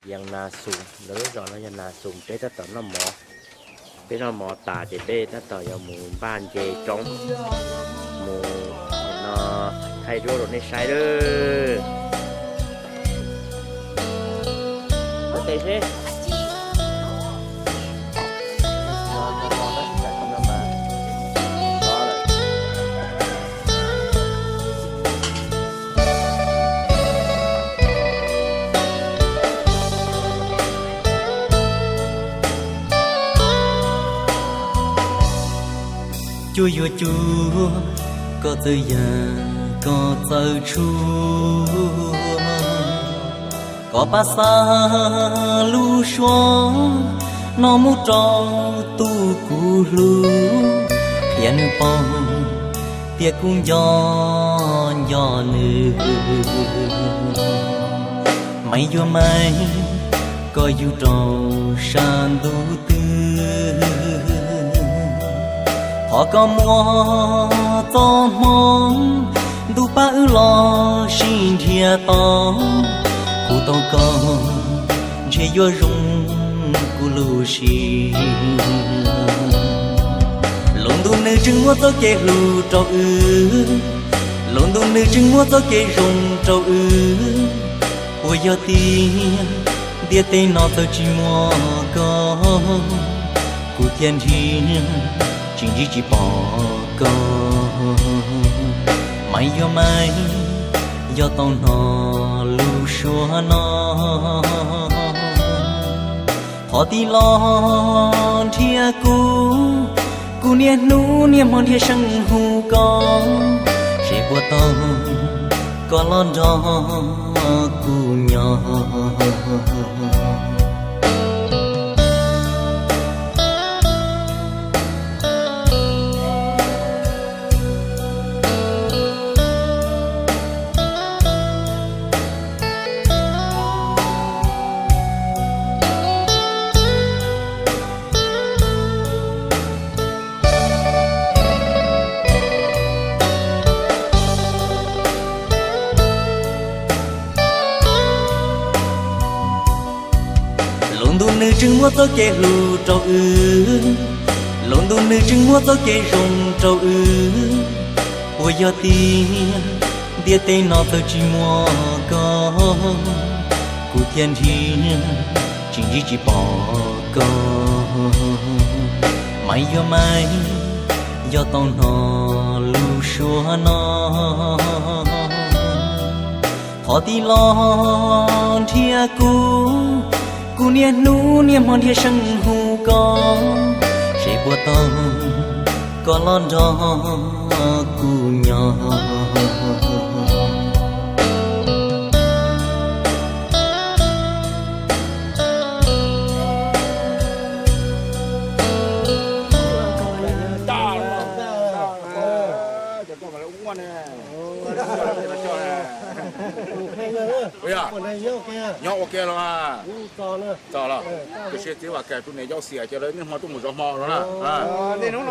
Yeej Nas Xus, lawv lub zos no yog Nas Xus, peb tab tom noj mov. Peb noj mov tas ces peb tab tom yuav mus npaj nce roob, mus no thaij duab rau nej saib lawm. Ua tes seb. Cuaj yuav cuaj, koj txawj yam koj txawj tshuaj. Koj pab xa lub suab no mus rau tus kuv hlub, qhia nws paub tias kuv nco nco nws. Maiv Yuav Maiv, koj yug rau sab ntuj twg? Qhov koj muaj txoj hmoov, ntuj pab wb los sib nrhiav tau. Kuv tau koj ntshe yuav zoo kuv lub siab. Lub ntuj nws tseem muab txoj kev hlub rau wb, lub ntuj nws tseem muab txoj kev zoo rau wb. Puas yog tias ntiaj teb no txawj tsis muaj koj, kuv thiaj nrhiav tsis ntsib tsis pom koj. Maiv Yuav Maiv, yog tau hnov lub suab no, thov tig los nrhiav kuv, kuv niaj hnub niaj hmo nrhiav seej hu koj, seb puas tau koj los nrog kuv nyob. Lub ntuj nws tseem muab txoj kev hlub rau wb, lub ntuj nws tseem muab txoj kev zoo rau wb. Puas yog tias ntiaj teb no txawj tsis muaj koj, kuv thiaj nrhiav tsis ntsib tsis pom koj. Maiv Yuav Maiv, yog tau hnov lub suab no, thov tig los nrhiav kuv, kuv niaj hnub niaj hmo nrhiav seej hu koj, seb puas tau koj los nrog kuv nyob. Nyob ua ke los? Txog los? Tus siab txiv Vam Kais tus niam yau xiam ces lawv niaj hmo tuaj mus zov hmo no na. Niaj hnub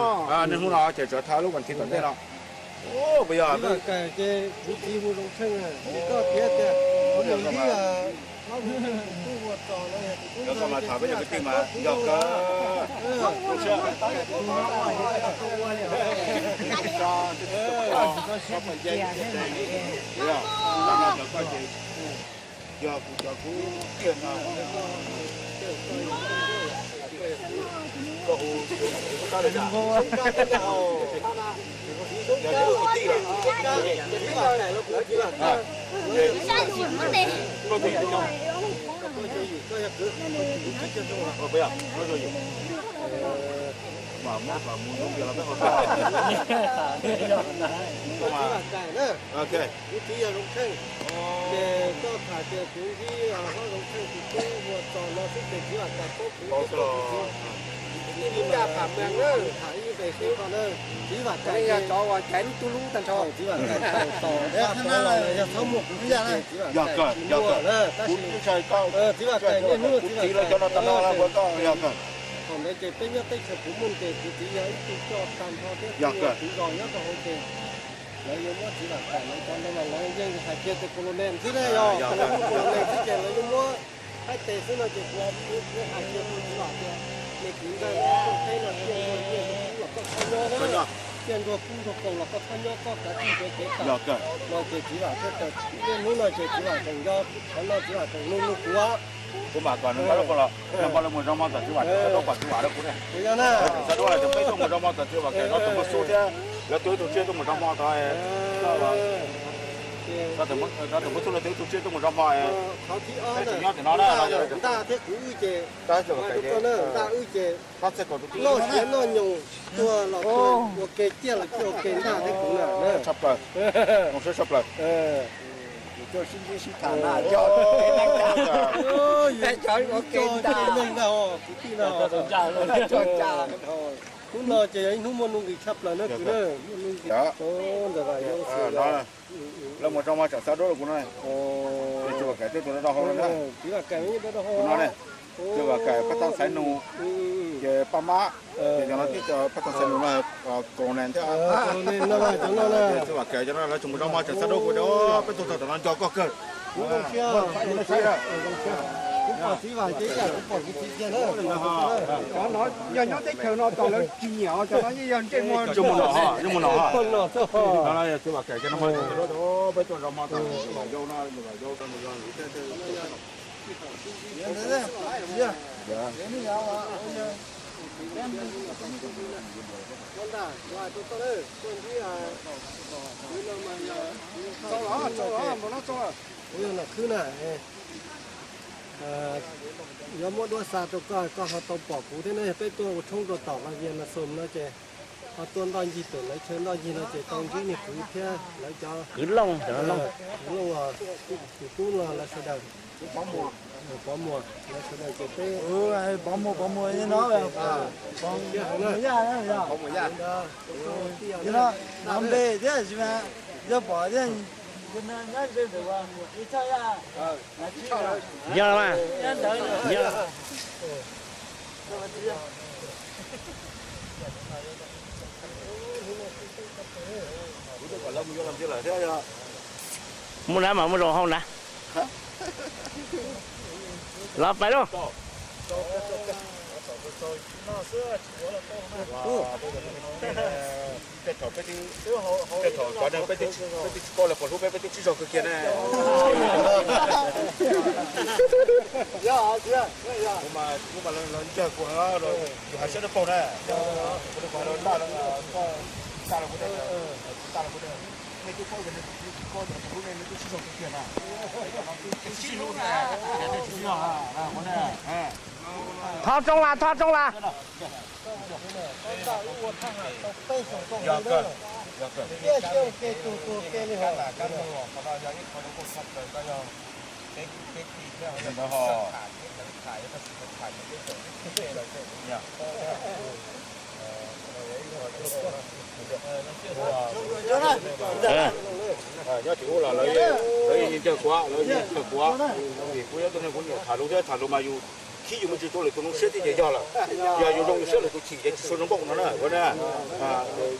no ces tsov tha lub vas thiv tom ntej no. Puas yog? Koj mas tham peb cov kwv tij mas yog kawg. Yog kuv cov kuv tiag no. Koj hu, koj hu, koj hu, yog kwv tij lawm. Koj hu, koj hu, koj hu, mas mus hnub tias los peb hu. Ok. Kuv txiv yog Zoov Tsheej, ces koj tham tias kuv ntsib hlob Zoov Tsheej tus tub ua txog no xwb ces txiv Vam Kais paub kuv, kuv txiv. Ib ncaj tham mees na, tham ib nqes xwb no na. Txiv Vam Kais yog cov uas caiv lub tub lub tag nrho. Txiv Vam Kais tau tos dab qhuav los yog txhob muaj kuv txiv na. Txiv Vam Kais tsis muaj na, tab sis txiv Vam Kais niaj hnub txiv Vam Kais ua koj yog kawg. Thaum ntawd ces peb nyob teb chaws Phú Môn ces kuv txiv yog ib tug coj tag nrho thiab txiv zos nyob rau hauv ces lawv yuav muab txiv Vam Kais lawv cov ntawd mas lawv yeej hais kiag tias colonel xwb ne, yog colonel xwb ces lawv yuav muab Tes xwb no ces kuv hais tias kuv txiv Vam tias, nws kwv nkaus no, koj teb no tias nyiaj nrog kub los koj txhob nyob, tias nrog kub nrog kaus los koj txhob nyob, koj kav tsij nrhiav kev tawm no ces txiv Vam thiaj tawm. Niaj hnub no ces txiv Vam tseem nco, qhov no txiv Vam tseem nug nug kuv. Kuv mam kom nws npaj lub qhov los, npaj lub mus zov mov tom txiv Vam, txiv Vam rau kuv ne. Txiv Vam tias peb tuaj mus zov mov tom txiv Vam, kom tus Npawg Xub thiab lawv tus ib tug tsiaj tuaj mus zov mov tod. Tus Npawg Xub lawv tus ib tug tsiaj tuaj mus zov mov, peb tseem nyob tim no na. Ntaj thiab kuv wb ces, ntaj wb ces noj siav noj nyoos, tuag los tuag, ua ke ciaj los ciaj, ua ke ntaj thiab kuv na. Tshaj plaws, zoo siab tshaj plaws. Cov sib ntsib sib tham na, cov neeg ntag, kwv tij na, hnub no ces yog ib hnub muaj nuj nqis tshaj plaws na kwv na. Ntawm Vam Yau xwb, lawv mus zov mov tsam xav duab rau kuv no. Txiv Vam Kaim twb tus do hau na, kuv no ne. Txiv Vam Kaim pab tau xaiv nus, ces pab mab, ces cov no tib co pab tau xaiv nus no, Colonel thiab. Txiv Vam Kaim cov no lawv tseem mus zov mov tsam xav duab kuv, peb tuaj txog tom no nco koj kawg. Yog nyob teb chaws no tos lawv tsis nyiam, cov no yeej yog ntsej muag, ntsej muag nom, ntsej muag nom. Txiv Vam Kaim cov no, peb tuaj zov mov tom Vam Yau no, Vam Yau. Kuv yog Nom Khwb na, yuav muab duab xa rau koj, koj ho tau pom kuv thiab ne. Peb tuaj ua tshoob rau tom Vietnam no ces ho tuaj ntoj ncig tom lawv chaw ntoj ncig no ces tau ntsib niag kwv thiab lawv cov kwv Looj, kwv Looj, tus tub no lawv sawv daws. Pov Muas lawv sawv daws ces peb, Pov Muas, Pov Muas no, Pov Muas Yaj, Pov Muas Yaj, no npe thiab, yog pom thiab, nyob mas, yog. Mus na mas mus zoo hauj na. Los pais lauj. Tej thaum peb, tej thaum cov neeg peb twb tsis paub lawv puas hlub peb, peb twb sib zog kawg kiag ne. Kuv mas los ntsawg kuv, yus hais siab dawb paug na, kuv, nej twb paub, nej twb sib zog kawg kiag na. Tho tsoo las, tho tsoo las. Nyob tim ub los lawv yeej ntsawg kuv, lawv yeej ntsawg kuv, vim kuv yog tus neeg kuv nyiam tham lus thiab, tham lus mas yus khib yus me ntsis rau lwm tus zoo siab thiab ces yog lawm. Yog yus zoo yus siab lwm tus chim ces tsis tshua zoo nkauj no na. Zoo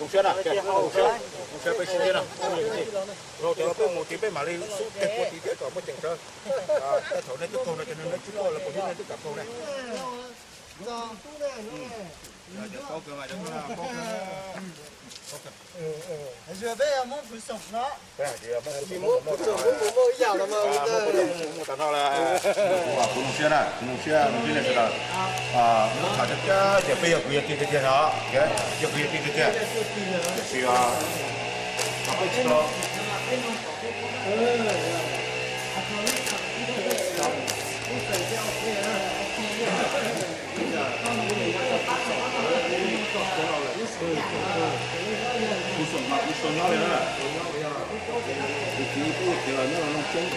siab na, zoo siab peb sib ntsib na. Rau tias peb mus tid peb mam li xub teg kua tid thiab kom muaj ceem tsawv. Tej thaum nej twb qaug no ces nej twb qaug lawv puas hlub nej twb kam qaug ne. Peb hais tias muab kuv mus muab tas no las. Kuv zoo siab na, kuv zoo siab zoo siab nej sawv daws. Muab tham tiag tiag ces peb yog kwv yog tij tiag tiag no, yog kwv yog tij tiag tiag. Tiam sis peb tsis tau Kuv xoom mas kuv sau nyob li na. Kuv txiv peb yuav khiav los nyob rau Looj Xeeb,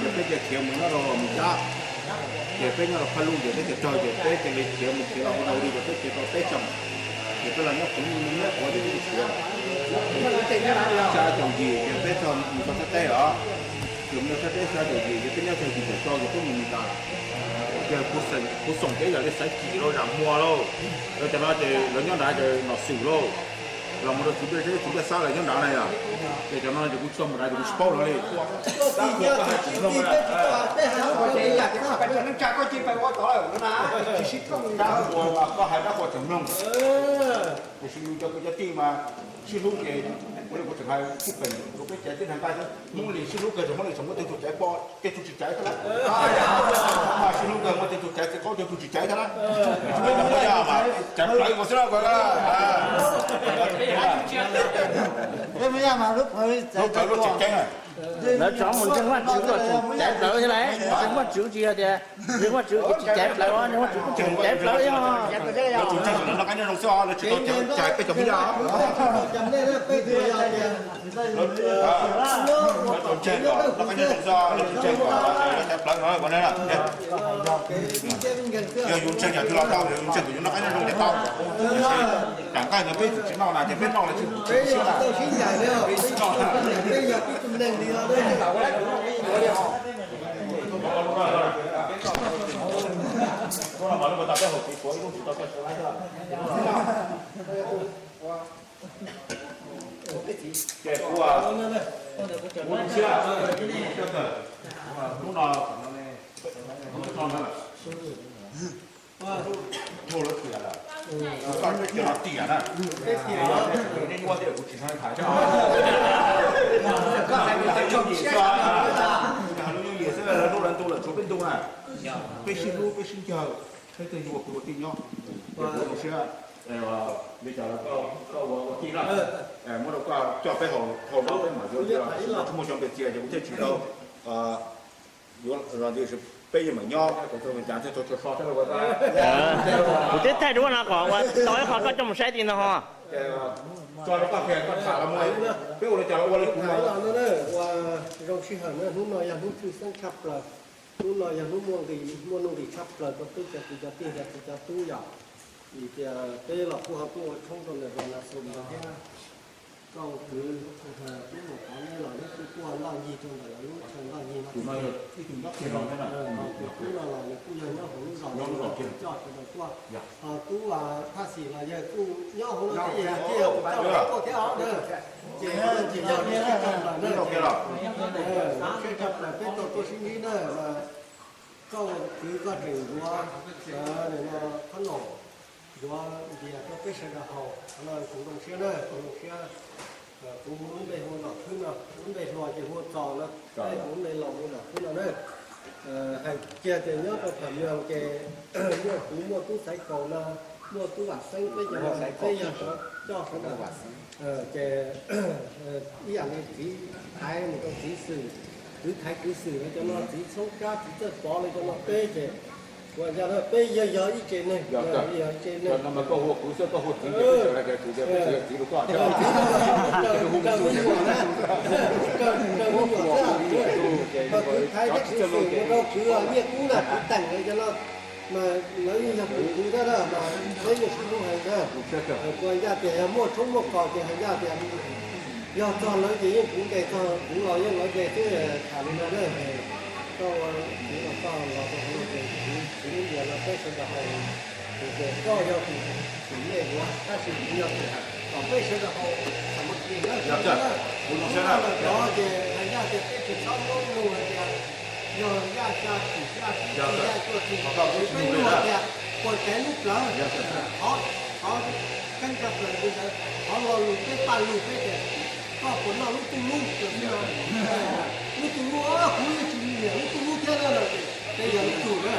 ces peb cia khiav mus nyob rau Mus Cab. Ces peb nyob rau Phaj Luj ces peb cia tsawg ces peb cia li khiav mus khiav los ua dau li ces peb khiav tau peb xyoos. Ces peb los nyob Phum Nyuj Mus Nyab Quav ces peb cia khiav. Xya caum yim ces peb txog mus txog Thaib teb os. Ces mus txog Thaib teb xya caum yim ces peb nyob txog yim caum rau ces peb mus Mis Kas. Ces kuv xoom ces yam li xaiv cim rau Zam Muas lauj. Rau cov no ces lawv nyob nrad ces Nom Xwm lauj. Los mus rau txiv nplej thiab txiv nplej xab lawm nyob nrad na yom. Ces cov no ces kuv tsis tau mus nrad ces kuv tsis paub lawm li. Neej tsa koj cia pais ua tod lawm na, tsis sib thooj li ntawd. Koj hais dab qhuas tseem mloog. Tiam sis yus cov kwv cov tij mas sib hlub ces ua li kuv tseem hais kuj peem rau peb caiv tib neeg nqaij xwb. Hmoob Lis sib hlub kawg, Hmoob Lis tseem muaj tej tug caiv poj tej tug tsis caiv thiab na. Sib hlub kawg, muaj tej tug caiv txiv qaub tej tug tsis caiv thiab na. Caiv plawv nkaus xwb na. Lub plawv lub tseem ceeb. Lawv tso mus ntseeg Vajtswv kom tseem caiv plawv thiab lauj. Ntseeg Vajtswv tsis yog tias ntseeg Vajtswv ces tsis caiv plawv, ntseeg Vajtswv kuj tseem caiv plawv thiab. Lawv tseem ntseeg kom lawv noj qab nyob zoo xwb os, lawv tsis tau caiv peb cov me nyuam. Lawv tseem ntseeg kom noj qab nyob zoo xwb os, lawv tseem ntseeg kom lawv caiv plawv no. Yog yus ntseeg yam twg los tau, yog yus ntseeg kom yus noj qab nyob zoo ces tau. Tiam sis nqaij ntawd peb tsis noj na, ces peb noj los tsis siab na. Peb tsis noj na. Ces kuv, kuv siab, hnub no, hnub no lawv tiam lawm, koj peb cov no tiam na. Nej nyuaj tias kuv tsis hnov hais, hais lub yooj yim xwb, lawv hlub lawv ntu lawm tshuav peb ntu na. Peb sib hlub peb sib ncawg, peb tej yuav ua kwv ua tij nyob. Kuv zoo siab li cas los koj ua ua tij na, muab rau koj coj peb haus no peb mam yuav, tsis muaj cov npe txias ces kuv thiaj tsis tau yuav los, peb yeej meem nyob, kuv thiaj tau so thiab. Kuv twb thaij duab no kom ua tau ib qho koj coj mus saib tim no ho. Tso rau koj qhia koj tham los mus, peb ua li cas los ua li kuv no. Ua zoo sij hawm na, hnub no yog hnub tshwj xeeb tshaj plaws. Hnub no yog hnub muaj nqis, muaj nuj nqis tshaj plaws rau peb cov kwv cov tij cov txiv cov tub yom. Vim tias peb los kuj ho tuaj ua tshoob rau ntawm Ronald Sum ntawd thiab. Koj ua kwv, twb mus qhov neb los neb kuj tuaj ncig rau ntawm lawv lub chaw ncig no. Tus no yog ib tug nyob kiag no thiab na. Tus tub no los nws kuj yog nyob hauv lub zos no coj sawv daws tuaj. Ho tub Thaj Xim los yawg kuj nyob hauv no thiab, yawg thiaj yog tus coj tuaj thiab os na. Ces tsis yog li sib coj plaws na, sib coj plaws peb tau tuaj sib ntsib na. Koj ua kwv koj tseem yuav no qhob noom, yuav npias rau peb sawv daws haus no, kuv zoo siab na, kuv zoo siab. Kuv lub npe hu Nom Khwb no, lub npe hluas ces hu Txos no, kuv lub npe laus hu Nom Khwb no na. Hais kiag tias nyob rau Pham Nyog ces muaj kuv, muaj tub Xaiv Kaus no, muaj tub Vam Xeeb, peb cov no peb yog coj sawv daws. Ces ib yam li txiv thaiv mus rau txiv xwm, kwv thaiv kwv xwm lawv cov no, txiv Txhoob Kab, txiv Txawj Pov lawv cov no peb ces ua ncaj na, peb yog, yog ib tsev neeg, yog ib tsev neeg. Koj hu kwv xwb, koj hu txiv ces peb sawv daws ces kuv ces peb sawv daws txiv rau koj. Raws me nyuam na, raws me nyuam xwb. Kwv thaiv thiab kwv xwm mus rau kwv Nyiaj Kub na, kwv Teem lawv cov no. Mas lawv yeej yog kwv kwv thiab na, mas peb yeej sib hlub heev na. Ua ncaj tias yog muaj tshoob muaj kos ces hais ncaj tias yog txog lawv ces yeej kuv ntes txog, kuv los yeej lawv ntes xwb, tham li no na. Koj ua kwv los koj los rau hauv no ces kuv, kuv lub ntias no peb sawv daws haus, ces koj yog tus, tus nej yuav, tab sis kuv yog tus hais kom peb sawv daws haus. Kuv zoo siab na, kuv zoo siab na. Cov ces hais ncaj tias peb tsis txhob muab nug hais tias yog yaj xya tsis yaj tsis yaj tuaj tsis, peb nug hais tias puas caiv lub plawv, qhov, qhov keeb caj plaws li ntawd, qhov lo lus peb paj lug peb tias koj puas noj lub tuj lub, lub tuj lub, kuv yeej tsis nyiam lub tuj lub thiab na, ces peb yog lub tug na.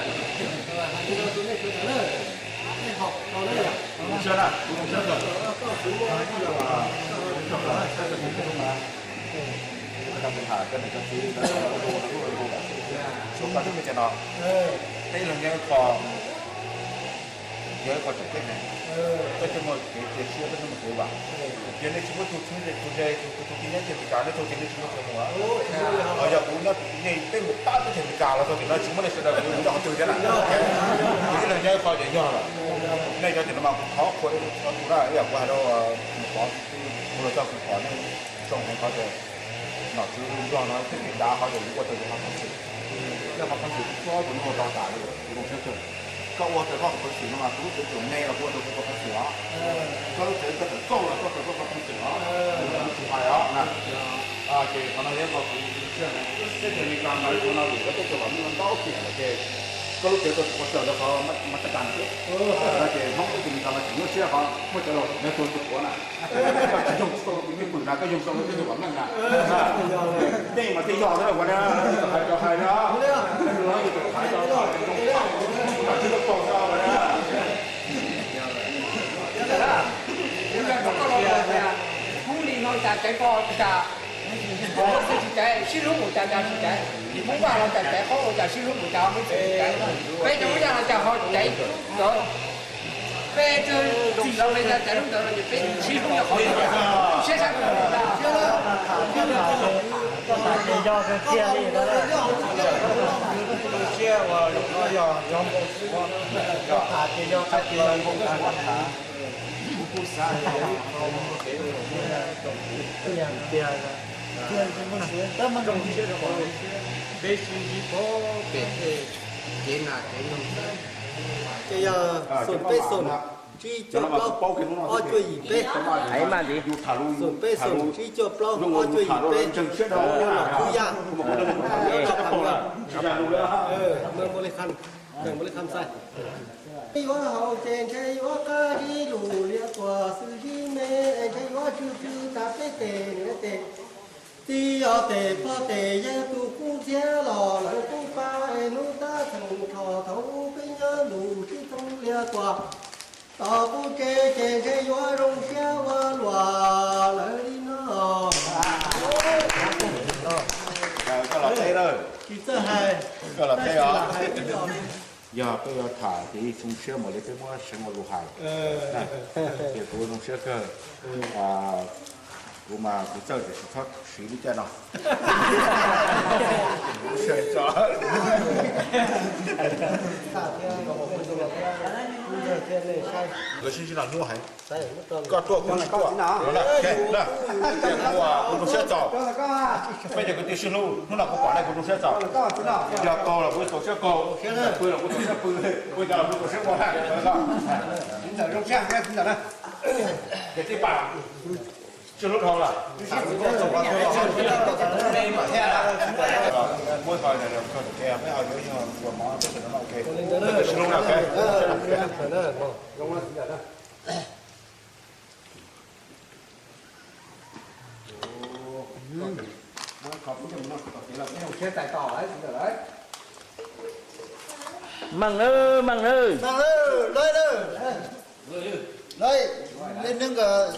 Hais li no rau nej sawv daws na, peb haus tau na yom. Koj kuv muab Suav koj teb me cov no, peb leeg nyob ib qho, yog ib qho tseem ceeb heev. Peb thiaj muaj kev cia siab, peb thiaj muaj kev vam. Yog nej tsis muab tug txheeb ze, tug ze, tug tug tij nyob teb Amelikas, nej thaum twg nej tsis muab tug mus. Ho yog kuv nyob nej peb mus pab teb chaws Amelikas los txog tim no tsis muab nej sawv daws kuv nyob qhov twg thiab na. Kuv ib leeg nyob ib qho ces yog lawm. Nej cov tim no mas kuv thov qhuas nej txhua tus na, ib yam kuv hais rau Mus Pov, kuv los txog kuv pom nej zoo heev qhov tias nom tswv nrog no tej kev dav qhov tias yus ua tau yus qhov koob txwm. Yog qhov koob txwm txhua tus nej ua tau tas li, kuv zoo siab kawg. Koj ua raws koj peev xwm no mas kuv lub tsev txom nyem los kuv ua raws kuv peev xwm os. Koj lub tsev koj txawm txawj los koj raws koj peev xwm os. Tsis hais os na. Ces qhov no yog kuv ntsia na, teb chaws Amelikas mas qhov no vim koj teb chaws vam meej ntau tiam lawm ces koj lub tsev koj tsis quav raws rau qhov mas tag tas xwb. Ces Hmoob teb chaws Amelikas mas tseem nyuaj siab qhov muaj cov laus nyob tuag tuag quav na. Koj tsis yoog tsis tau rau tus cwj pwm na, koj yoog tau rau teb chaws vam meej na. Tej mas tej yog na, ua na, hais cov hais na. Hnub li no cas caiv pog cas, pog xwb tsis caiv, sib hlub mus cas cas tsis caiv, Hmoob Vaj los cas caiv, Hmoob los cas sib hlub mus cas Hmoob tsis caiv, peb cov Hmoob Yaj los cas ho caiv ntawd, peb twb txim los li cas caiv lub ntawd los ces peb sib hlub yog qhov siab sab. Koj tham tias yog kawg kiag li na. Siab ua yog yog koj tham tias yog kawg kiag li na. Tiag, tiag, peb sib ntsib pem tej kev nas kev noog. Ces yog xoom peb xoom, tsib cuaj plaub, ob cuaj yim peb. Xoom peb xoom, tsib cuaj plaub, ob cuaj yim peb. Ua los kub yaj, ua li kham, ua li kham xais. Yuav haus ces ntshe yuav qab zib lus liam tuam xwm zib me, ntshe yuav tsw tsw tas peb tes niam tes txiv, yog tes pog tes yawg tus kub ntxhiab los lawv kub pab es hnub tab txheem rho thaum peb nyob ntus sib txoov liam tuam. Tom qub tsev ces ntshe yuav zoo siab ua luam lawv li no. Koj los teb na. Tsis txawj hais, koj los teb os. Yog peb yuav tham ces yeej zoo siab npaum li peb muab seev ua lus hais. Ces kuv zoo siab kawg. Kuv mas kuv txawj tias tsis txhob siv lub caij no. Nkawd sib ntsib los hnub heev. Koj tuaj kuv tsis tuaj. Kuv zoo siab txaus. Peb cov kwv tij sib hlub, hnub no kuv pom nej kuv zoo siab txaus. Yog qaug los kuv txaus siab qaug, pw los kuv txaus siab pw, ua cas los kuv txaus siab ua na. Ces tij Pam, sib hlub dhau lawm. Muab thov tus ke, peb ho yuav yog ua mov peb sawv daws noj ua ke. Sib hlub na, ok. Meej nawb, meej nawb. Meej nawb, lawv nawb. Lawv, lawv nws nkawd.